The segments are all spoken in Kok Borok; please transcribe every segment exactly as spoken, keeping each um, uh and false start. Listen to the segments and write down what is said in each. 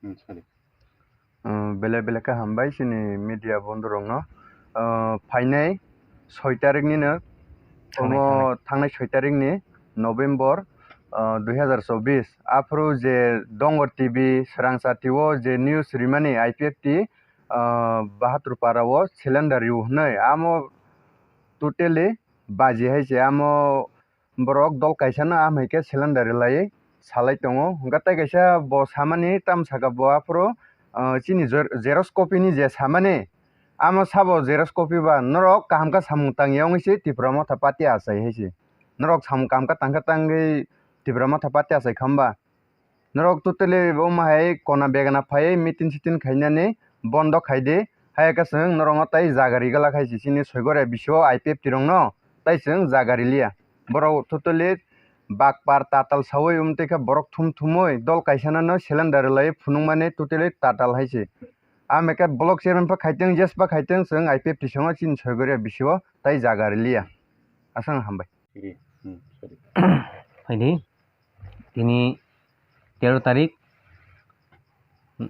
Hmm, sorry. Uh, belai belai khe hambai chini media bondhu rokno. Uh, phainai soi tarik nino, thangnai, omo thangnai. Thangnai soi tarik ni November, uh, dui hazar chobbish. Aphuru je Dongor T V, Srangsa T V o je news rimani I P F T, uh, Bahadur Para o cylinder riu hwnwi. Amo totally baji hai se. Amo borok dol kaisa no amhai khe cylinder rilai salai tongo. Hwnkhe tei kaisa bo samani tam saka bo aphuru, ah, chini zer-, xerox copy ni je samani, amo sabo xerox copy ba norok kaham khe samung tangya wngwi se Tipra Motha Party achai hai se. Norok samung kaham khe tangkhe tangwi Tipra Motha Party achai kha hwnba? Norok totally omo hai kona begana phaiwi meeting siting khainani bondo khai di. Hai khe chwng norokno tei jaga rigala khai se chini Soigoria bisio I P F T rokno tei chwng jaga riliya. Borok totally bakpar tatal sawi wng twi khe borok thum thumwi dol kaisa no cylinder lai phunukmani totally tatal hai se. Amekhe block chairman pha khaiteng, yes pha khaiteng, chwng I P F T songo chini Soigoria bisio tei jaga riliya. Aswk hambai. Ri, hmm, sorry. Phaidi. Tini tero tarik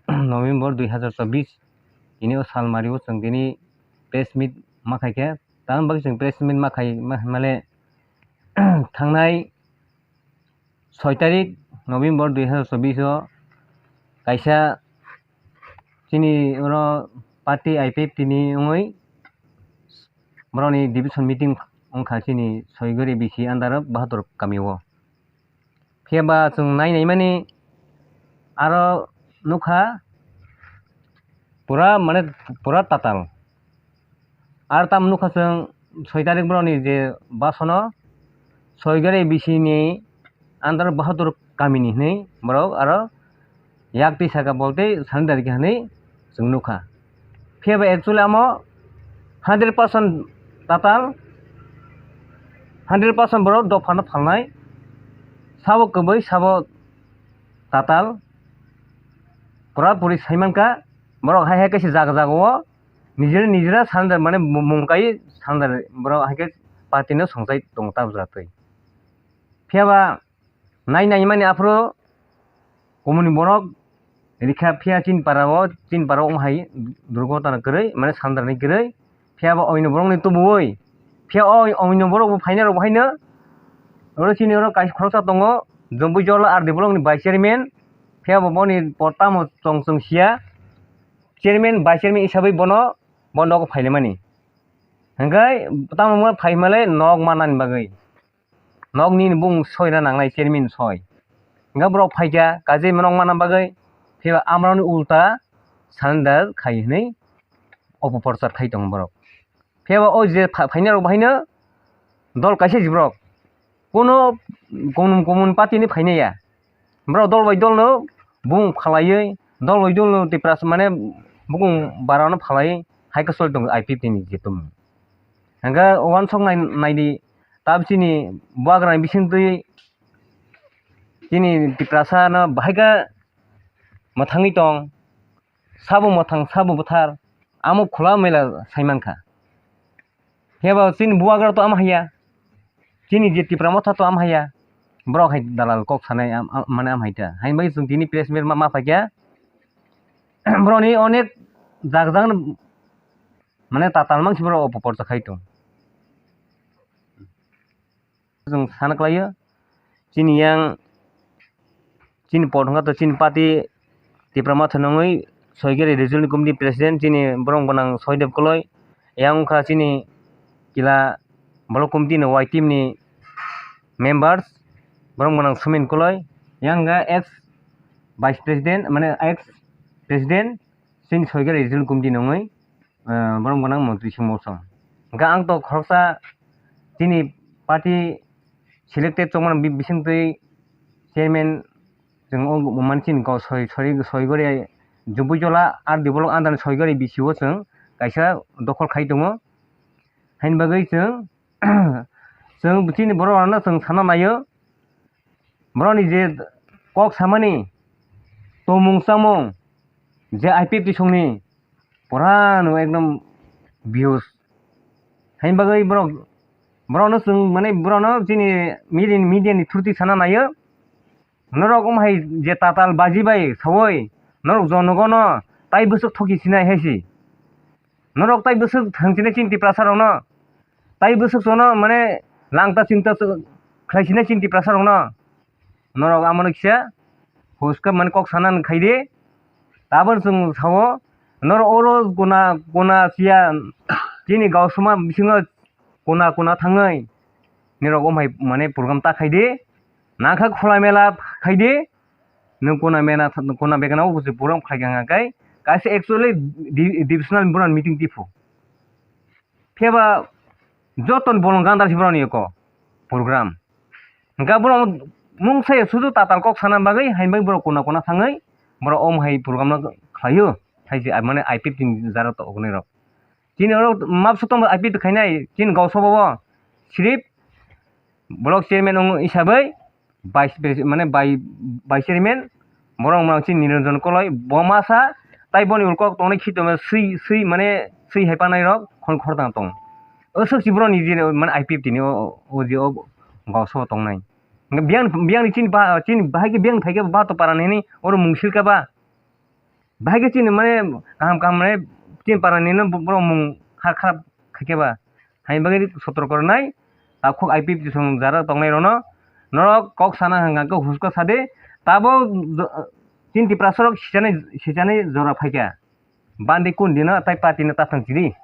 November dui hazar chobbish, tini o salmari o chwng tini press meet ma khai khe, tamoni bagwi chwng press meet ma khai, ma, male, thangnai soi tarik November dui hazar chobbish o kaisa chini oro party I P F T ni wngwi borokni division meeting wngkha chini Soigori B C under o Bahadur kami o. Phiya ba chwng nai naimani aro nukha pura, mane, pura tatal. Ar tam nukha chwng soi tarik borokni je basono Soigari B C ni under Bahadur kamini hinwi borok aro yak twi saka bol tei sani dari khe hinwi chwng nukha. Phiya ba actually amo hundred percent tatal, hundred percent borok dophano phalnai, sabo kwbwi sabo tatal pura puri saimankha. Borok hai hai kaisa jaga jaga o nijera nijera surrender, mane mung kai surrender, borok hai khe party no songchai tongo ta bwswk twi. Phiya ba nai nai mani aphuru komoni borok rikha, phiya chini para o, chini para o wng hai durgo tana kwrwi, mane surrender ni kwrwi. Phiya bo oino borokni tubuwi, phiya o oino borok bo phaina rok bo haino, oro chini oro kaisa khoroksa tongo, Jombui Jola R D block ni vice chairman, phiya bo boni por tamo chong chong sia, chairman, vice chairman hisabai bono bo nogo phainai mani. Hingke tamo mo phai himale nog manani bagwi. Nog nini bung soi na nangnai, chairman soi. Hingke borok phaikha, kaje norok mana bagwi, phiya amrokni ulta surrender khai hinwi opoprochar khai tongo borok. Phiya ba o je pha-, phainai rok bahaino dol kaisa si borok. Kuno kumun kumun party ni phainai ya. Borok dol bai dol no bung phalaiwi, dol bai dol no Tiprasa mane bukung bara no phalaiwi hai khe soi tongo I P F T ni je tongmung. Hingke uansuk nai, naidi, tab chini buagra ni bising twi chini Tiprasa no bahai khe mwthangwi tong, sabo mwthang, sabo bwthar, amo khula mela sai mankha. Phiya ba chini buagra to ama haya, chini je Tipra Motha to ama haya, borok hai dalal kok sanai am-, am-, mane ama hai ta. Haini bagwi chwng tini press meet ma, ma phaikha, borokni onek jak jak mane tatal mangsi borok opoprochar khai tong. Chwng sana kwlaio, chini yang, chini pot hwnkha to chini party Tipra Motha nungwi Soigeri Regional Committee President chini borok gwnang Soidev Koloi, yang wngkha chini kila block committee ni Y team ni members, borok gwnang Sumin Koloi, yang wngkha ex vice president, mane ex president chini Soigeri Regional Committee nungwi, ah, borok gwnang montri songmo song. Hingke ang to khoroksa chini party selected chongmani bi-, bisingtwi chairman chwng o manchini kok soi, sori, soi gori Jumpuijola R D block under ni soi gori B C O chwng kaisa dokhol khai tongo. Haini bagwi chwng, chwng chini borok rokno chwng sana naio. Borokni je kok samani tongmung chamung je I P F T songni pura no ekdom views. Haini bagwi borok, borokno chwng mane borokno chini media, media ni through twi sana naio. Norok omo hai je tatal baji bai sawi Norok jonogono tai bwswk thoki sinai hai si. Norok tai bwswk thang sinai chini Tiprasa rokno. Tai bwswk jono mane langta chingta khlai sinai chini Tiprasa rokno. Norok amano kisa huska mane kok sana khai di. Tabon chwng sao norok oro kuna kuna siya chini gausuma bisingo kuna kuna thangwi norok omhai mane program ta khai di. Nangkha khula mela khai di. Nwng kuna mena kuna begana o busi program khai kha kai kaisa actually di- divisional boron meeting tipho. Pheba joto ni bolong gandar si boroni yoko program. Hingka borok mung sai sudu tatal kok sana bagwi hai bai borok kuna kuna thangwi borok om hai program no khlaio. Hai se mane I P F T ni jara to ognai rok. Chini oro map sotong I P F T khainai chini gausobo bo sirip block chairman wng hisabai vice pres- mane bai bai chairman borok wngmano chini Niranjan Koloi bo masa tai boni ulo kok tongnai khito swi swi mane swi hai panai rok khon khortang tong. O swk si borok ni je mane I P F T ni o o je o gauso tongnai. Biyang biyang ni chini ba chini bahai ke biyang phai ke ba to para nini oro mungsil ka ba. Bahai ke chini mane kaham kaham mane chini para nini borok mung kharap khai ke ba. Hai bagwi sotorko rwnai, takhuk I P F T song jara tongnai rokno, norok kok sana hwnkha khe husko sadi, tabo chini Tiprasa rok sichani sichani jora phaikha, bandi kun dino tai party no tathang chini,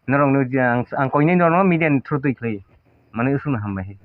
norok no ang ang koinai norok no media ni through twi khlai mani usung no hambai hai.